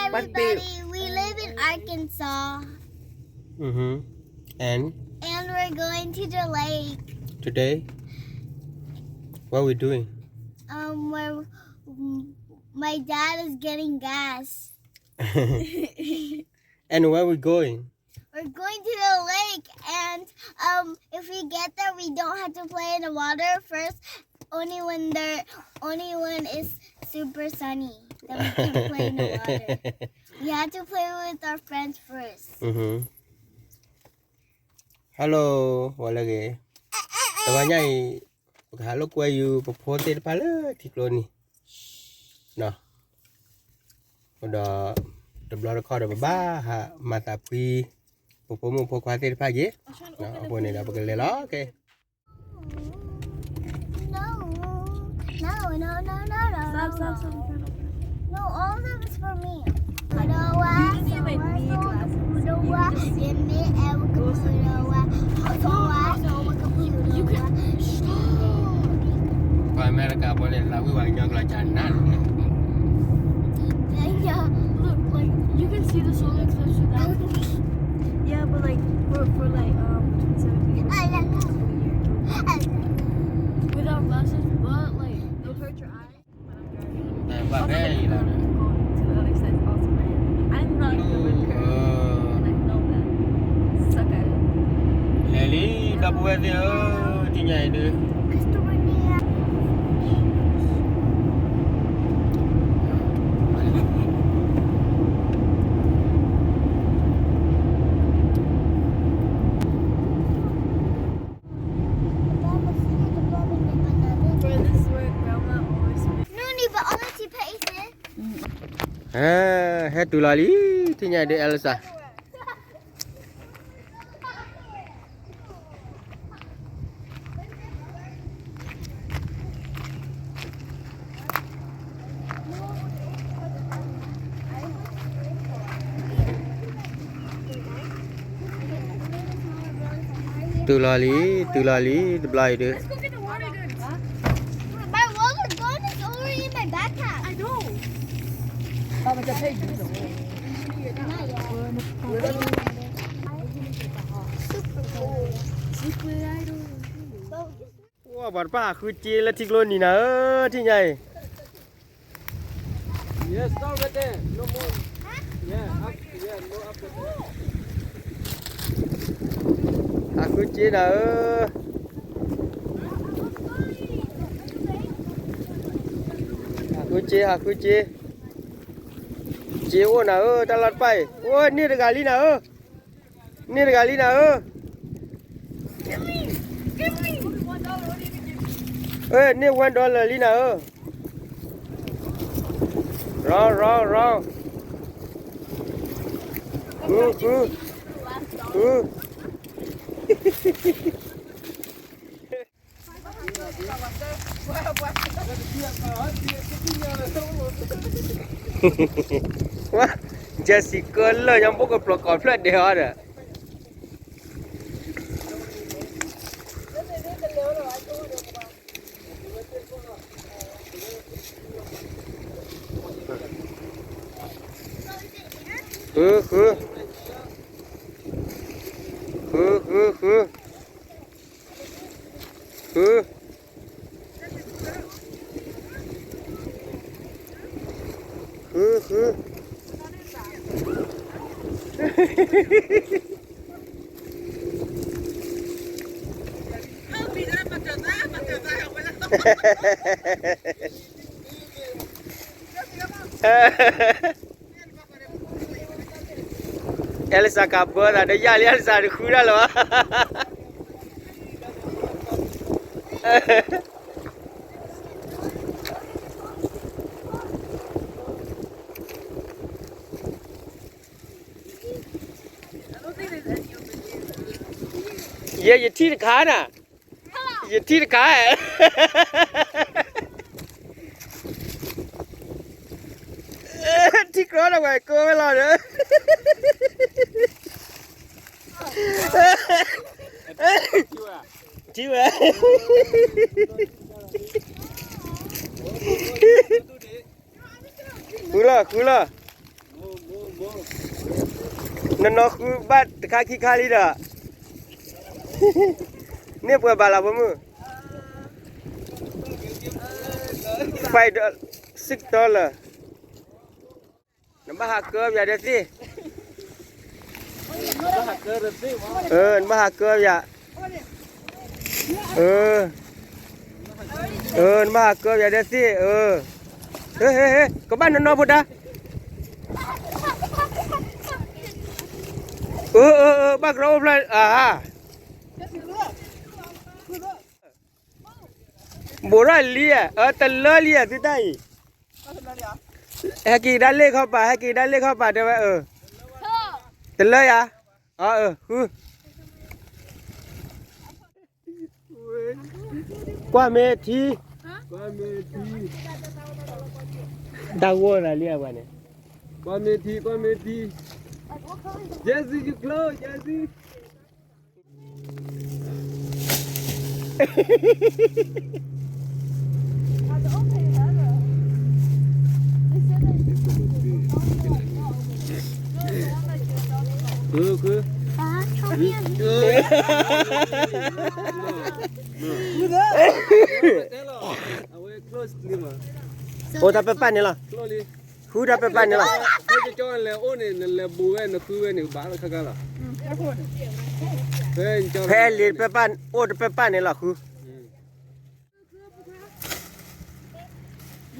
Everybody, we live in Arkansas. Mm-hmm. And? And we're going to the lake. Today? What we doing? Um, we're, mm, my dad is getting gas. And where we going? We're going to the lake, and, um, if we get there, we don't have to play in the water first. Only when there, only when it's super sunny, then we can play in the water. We have to play with our friends first. Mm-hmm. Hello, ဝဲလၢဂ့ၤ, တဂီၤညါအံၤ ပကဟးလိာ်ကွဲယူၤ ပဖိသ့ၣ်တဖၣ်လၢထံကျိနံၤ, ဒီး တဘျီတခီၣ်ဒီး ပဘၣ်ဟးမၤသးဖှံ ပဖိမုၣ်ဖိခွါသ့ၣ်တဖၣ်က့ၤ, အဃိန့ၣ်ဒီး ပကလဲၤလီၤ, okay. No, no, no, no, no, no. Stop, stop, stop. No, all of them is for me. You didn't even need glasses. You can just see. It was amazing. You can, stop. ပှၤအမဲရကၤဖိန့ၣ် သးဝံၣ်ဝဲကညီကျိာ်ကနၣ်န့ၣ်. Look, like, you can see the solar eclipse without, yeah, but, like, for, for, like, um, between seventeen and twenty years. Without glasses, but, like, it'll hurt your eyes. But I'm driving. But also, like, to the other side is also my enemy. I'm not good with curves, and I know that. Suck at it. လဲၤလံ ဒီပုၢ်ဝဲၢ်သ့ၣ်ဧၢ, ထံၣ်ညါအံၤဒုး ဟဲတုၤလီၤလံ, ထံၣ်ညါဒုး Elsa. တုၤလီၤလံ, တုၤလီၤလံ, တဘျီအံၤဒုး My water gun is already in my backpack. I know. Super cool. ပှၤတဖၣ်ဟးဃုစ့လၢ ထံကျိနံၤနၤဧၢ, ထံၣ်ညါအံၤ Yes, stop right there. No more. Yeah, up, yeah, no up. ဟးဃုစ့နၤဧၢ, ဟးဃုစ့, ဟးဃုစ့, စ့အိၣ်နၤဧၢ, တၢ်လီၢ်တဖၣ်အံၤ, အိၣ်န့ၢ်တဂၤလံနၤဧၢ, န့ၢ်တဂၤလံနၤဧၢ, န့ၢ် one dollar လံနၤဧၢ, ရီ, ရီ, ရီ, ဃု, ဃု, ဃု. ဝဲ Jessica လၢညါ ဘိၣ်ကပျီၤကီၢ်ဖျၢၣ်ဒဲးအီၤဒီး ဃု, ဃု, ဃု, ဃု, ဃု, ဃု, ဃု. အဲလစၢ်ကးဘၢသးဒီးယၢ်လံ အဲလစၢ်တဃုဒၣ်လၢၤဘၣ်. ယဲ ယထံၣ်တခါနၤ, ယထံၣ်တခါ, ထံကျိဒၣ်ဝဲကိးဝဲလီၤဒီး, ထံၣ်ဝဲ, ဃုလီၤ ဃုလီၤ. နီၢ်နီၢ်ဃုဘၣ်တခါခံခါလံဒီး, န့ၢ်ပှဲၤဘၣ်လီၤ ဖိမုၣ်, five dollar, six dollar. နဘၣ်ဟးကၢပယၤဒီးသ့ၣ်, နဘၣ်ဟးကၢပယၤ, နဘၣ်ဟးကၢပယၤဒီးသ့ၣ်, ကဘၣ်နီၢ်နီၢ်ဖိဒါ, ဘၣ်ကရီအိၣ်ဖျါ, ဘိးထီၣ်လံဧါ, တလၢလံဧါ သုတၢ်အံၤ, ဟဲက့ၤကဒါလ့ၣ်ခီပၤ ဟဲက့ၤကဒါလ့ၣ်ခီပၤတဲဝဲ, တလၢယၤ, ဃု ကွၢ်မ့ၢ်ထံ, တၢ်ဂီၤနၤလံဧါပှၤန့ၣ်, ကွၢ်မ့ၢ်ထံ ကွၢ်မ့ၢ်ထံ, Jesse, you close, Jesse. အိၣ်တၢ်ပၢၢ်ပၢၢ်န့ၣ်လီၤ, ဃုတၢ်ပၢၢ်ပၢၢ်န့ၣ်လီၤ, ဖဲလံာ်တပၢၢ်ပၢၢ်န့ၣ်လီၤ ဃု,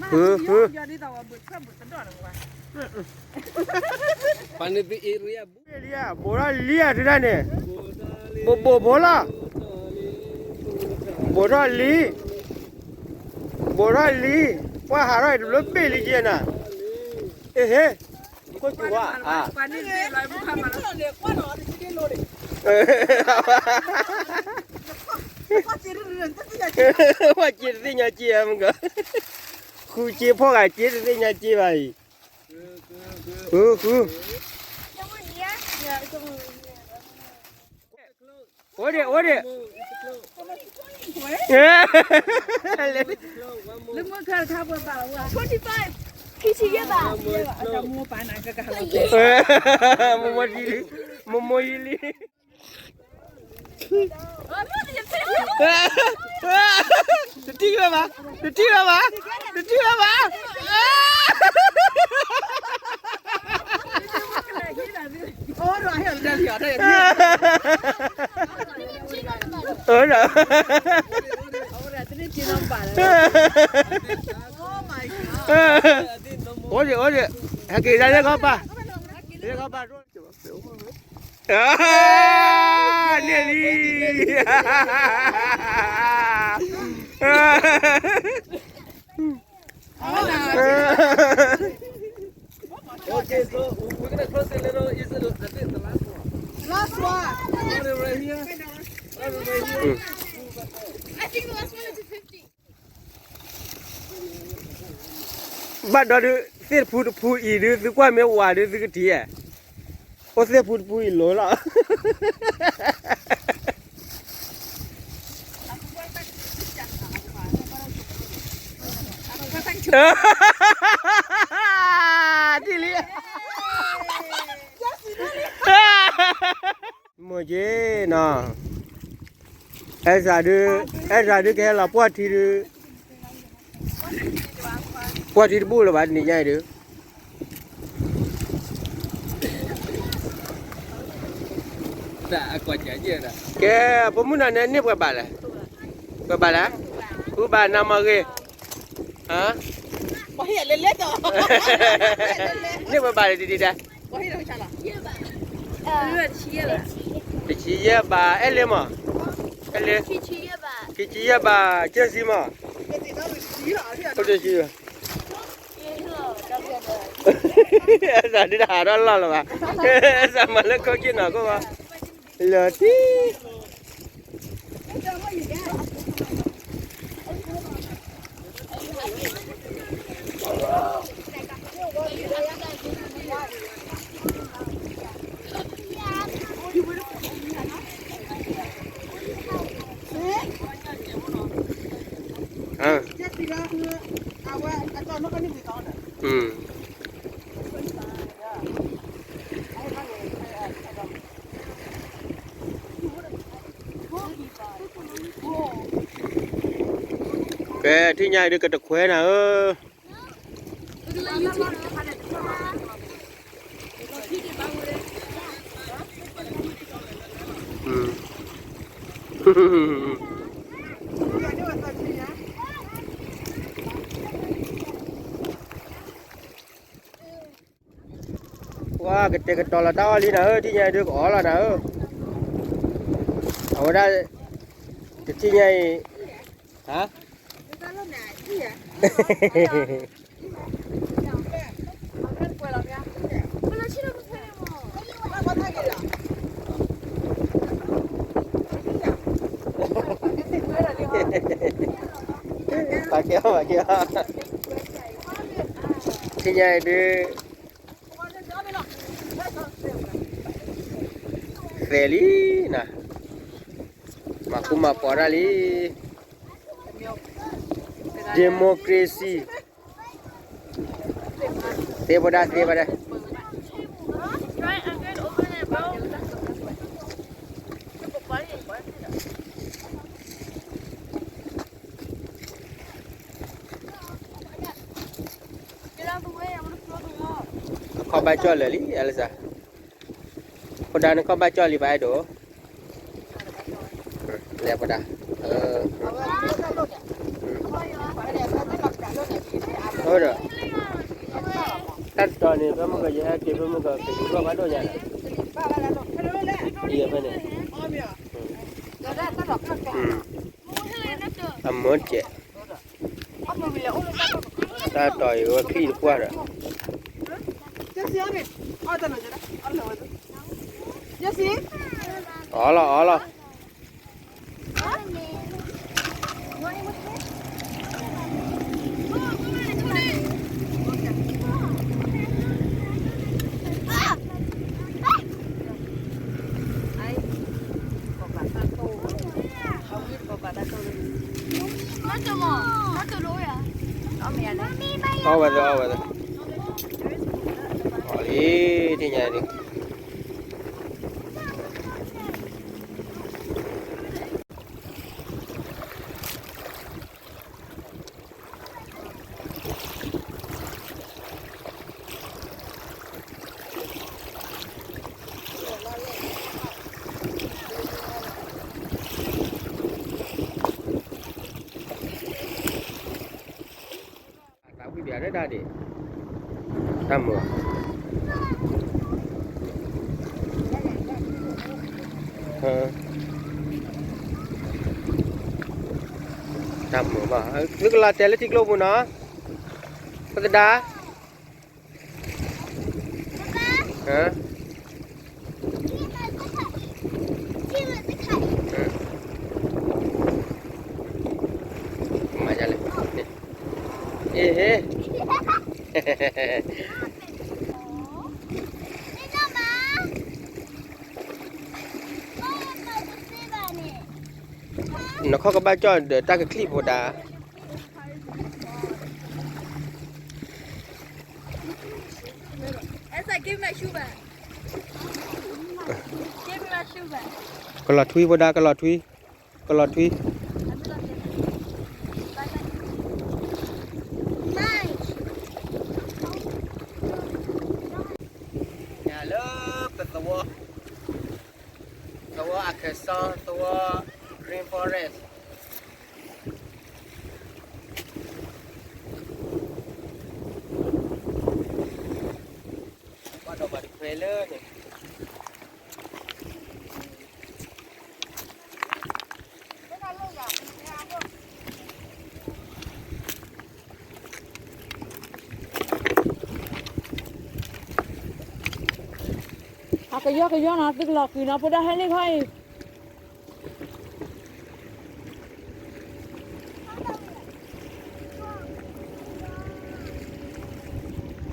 ဃု ဃု ဘိးထီၣ်လံဧါ သုတၢ်န့ၣ်, ဘိးဘိးဖိလီၤ, ဘိးထီၣ်လံ, ဘိးထီၣ်လံ, ပှၤဟးထီၣ်အံၤတဘျီဘ့ၣ်လံကဲနၤ, အ့ဟ့, ခိၣ်စူၤဝါ, ပှၤစ့တသ့ၣ်ညါစ့ဧါမ့ၢ်, ဃုစ့ဖီၣ်ဂၤစ့တသ့ၣ်ညါစ့ဘၣ်အံၤ, ဃု ဃု အိၣ်ဒံး အိၣ်ဒံး, လၢမုၢ်ခါတခါပှဲၤဘၣ်ဝဲ, twenty five, ခံဆံယဲၢ်ဘၣ်, မိၢ်မိၢ်ယံၤလံ, မိၢ်မိၢ်ယံၤလံ, တထံၣ်လၢၤဘၣ်, တထံၣ်လၢၤဘၣ်, တထံၣ်လၢၤဘၣ်. အိၣ်ဒံး, အိၣ်ဒံး, ဟဲက့ၤဒၣ်လၢခီပၤ, လၢခီပၤ, န့ၢ်လံ. Okay, so we're gonna close a little. Is it, I think the last one. Last one. Put it right here. Put it right here. I think the last one is a fifty. ဘၣ်ဒီးဒုး သ့ၣ်တဖုတဖုအံၤဒုး သုကွၢ်မ့ၢ်ဝၤဒုး သုကထံၣ်ဧါ, အိၣ်သ့ၣ်တဖုတဖုအံၤလိၤလီၤ. တံၢ်လံ, မ့ၢ်က့နီၤ, အဲၣ်စးဒုး, အဲၣ်စးဒုးကဟဲလီၤပှီၢ်ထံဒုး, ပှီၢ်ထံတဘူၣ်လၢၤဘၣ်တနံၤညါအံၤဒုး. ကဲ, ဖိမုၣ်နီၤန့ၣ် န့ၢ်ပှဲၤဘၣ်လဲၣ်, ပှဲၤဘၣ်လဲၣ်, ဃုဘၣ်နၤမ့ၢ်ဂ့ၤ, န့ၢ်ပှဲၤဘၣ်လဲၣ်ဒ်ဒ်ဒၣ်, တဆံယဲၢ်ဘၣ်, အဲၣ်လ့မး, အဲၣ်လ့, ခံဆံယဲၢ်ဘၣ်, ကၢ်စံမး, အဲၣ်စးဒုး တဟးထီၣ်လီၢ်လၢၤဘၣ်, အဲၣ်စးမၤလၢခိၣ်က့နီၤခိၣ်ဘၣ်, လၢာ်တံၢ် အဝဲအကၠီနီၣ်ကန့ၢ်ဝံၤသီဒီး, အၢ, အၢ, ထံၣ်ညါအံၤဒုးကတခွဲနၤဧၢ. ပှၤကတဲာ်ကတီၤလီၤတၢ်အီၣ်လံနၤဧၢ, ထံၣ်ညါအံၤဒုးကအီၣ်လီၤနၤဧၢ. အဝဲဒၣ် တထံၣ်ညါအံၤ ဟါ ပာ်ကဲအီၤ ပာ်ကဲအီၤ, ထံၣ်ညါအံၤဒုး သဲးလံနၤ, မၤဃူမၤဖိးတၢ်လံ, democracy, သ့ပဒၣ်သ့ပဒၣ်. ခီၣ်ဘၣ်ကၠီၣ်လၢာ်လံ အလစၢ်, ဖိဒါနခီၣ်ဘၣ်ကၠီၣ်လံဘၣ်အဲၣ်ဒိး, လဲၤဖိဒါ, ဒီး တၢ်တတီၤန့ၣ် ဖဲမုၢ်ကယဟဲက့ၤ ဖဲမုၢ်ကက့ၤ ယူၤထီၣ်ဘၣ်ဒိၣ်ညါလီၤ, ယဖဲန့ၣ် အမၢတကဲး, တၢ်တီၤအံၤဝဲချံတပှၢ်ဒီး, အီလီၤအီလီၤ. အီဝဲသ့ၣ် အီဝဲသ့ၣ်, အီလံ, ထံၣ်ညါဒုး သးဝံၣ်ပၠးဒၣ်ဒၣ်ဒံး, တၢ်မုာ်, တၢ်မုာ်ဘၣ်, သုကလီၤတဲာ်လၢထံကျိပူၤနီၤ, ပသဒါ မၤလဲၣ်, အ့ဟ့, နခီၣ်ကဘၣ်ကၠီၣ်ဒီးတၢ်ကချံၣ်ဖိဒါ. Elsa, give me my shoe bag. Give me my shoe bag. ကလီၤထွံဖိဒါ, ကလီၤထွံ, ကလီၤထွံ. ညါလၢပသဝီ, သဝီ Arkansas, သဝီ Green Forest. ကွၢ်ဒီးပှၤတခွဲလၢန့ၣ် အကယီကယီနီၤ သုကလီၤဃံၤနီၤ ဖိဒၣ်ဟဲလံခီ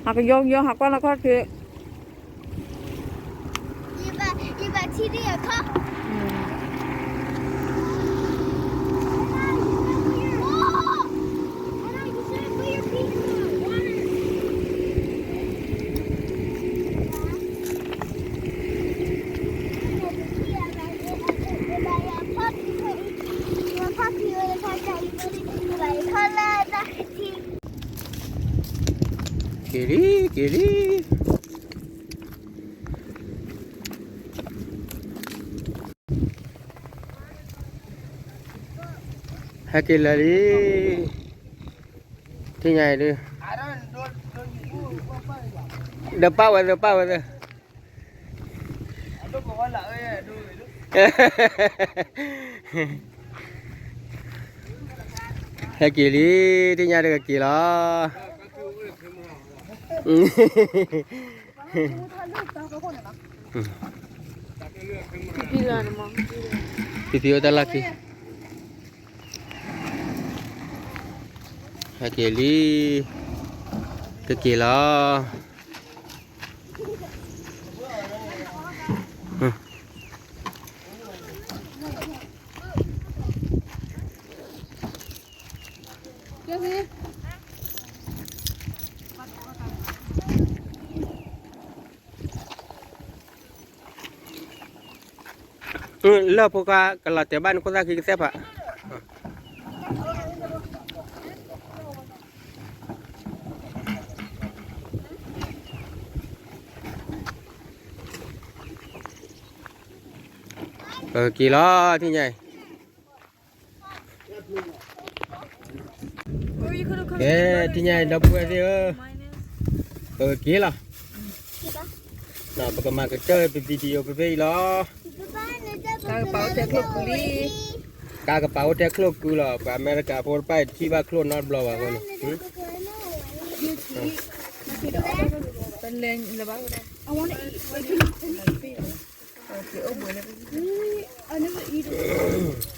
အံၤ ဟးကယီကယီ ဟးကွၢ်လီၤခီၣ်ထံး ယဘၣ်ထံၣ်ဒံးအခီၣ် Your puppy, your puppy, your puppy, your puppy. က့ၤလံ, က့ၤလံ. ဟဲက့ၤလၢာ်လံ, ထံၣ်ညါအံၤဒုး, ဒီးပာ်ဝဲသၢ, ပာ်ဝဲသၢ. ဟဲက့ၤလံ, ထံၣ်ညါတဂၤက့ၤလီၤ. ဖံဖံအိၣ်တၢ်လီၢ်ခံ, ဟဲက့ၤလံ, ကက့ၤလီၤ. လၢဖိခွါကလီၤတဲာ်ဘၣ်နခိၣ်သၣ်ခံကသ့ၣ်ဖး, ပက့ၤလီၤ ထံၣ်ညါအံၤ, ကဲ ထံၣ်ညါအံၤ ဒီပုၢ်ဝဲၢ်သ့ၣ်ဧၢ, ပကက့ၤလီၤ. ပကမၤကတၢၢ်ပ video ဖဲဖဲအံၤလီၤ. ကါကပၤအိၣ်ထဲချိၣ်ကုလံ, ကါကပၤအိၣ်ထဲချိၣ်ကုလီၤ. ပှၤအမဲရကၤဖိတဖၣ်အံၤ တထံၣ်ဘၣ်ချိၣ်နီတဘျီဘၣ်အဃိန့ၣ်, ပလဲၤလၢၤဘၣ်, အိၣ်ဘှံးလၢ